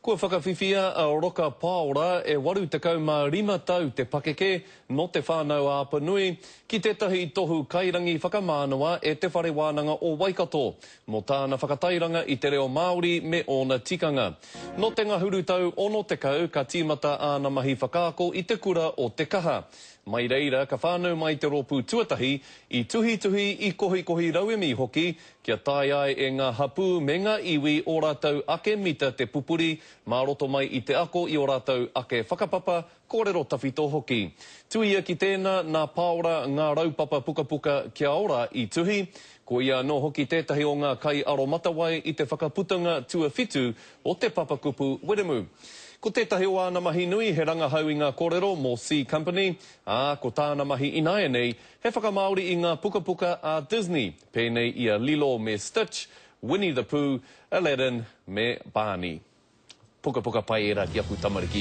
Kua whakawhiwhia a Roka Paora e 85 tau te pakeke, nō Te Whānau-a-Apanui, ki tētahi tohu kairangi whakamānawa e Te Whare Wānanga o Waikato, mō tāna whakatairanga i te reo Māori me ōna tikanga. Nō te ngahuru tau 60 ka tīmata āna mahi whakaako i te kura o Te Kaha. Mai reira ka whānau mai te rōpū tuatahi i tuhituhi, i kohikohi rauemi hoki Kia taea ai e ngā hapū me ngā iwi ō rātou ake mita te pupuri mā roto mai i te ako i ō rātou ake whakapapa, kōrero tawhito hoki. Tuia ki tēnā, nā Pāora ngā raupapa pukapuka Kia Ora i tuhi, ko ia anō hoki tētahi o ngā kaiaromatawai i te whakaputanga tuawhitu o te papakupu Wiremu. Ko tētahi o āna mahi nui he rangahau i ngā kōrero mō C Company, ā, ko tāna mahi ināianei he whakamāori i ngā pukapuka a Disney, Pēnei i a Lilo me Stitch, Winnie the Pooh, Aladdin me Barney. Pukapuka pai ērā ki aku tamariki.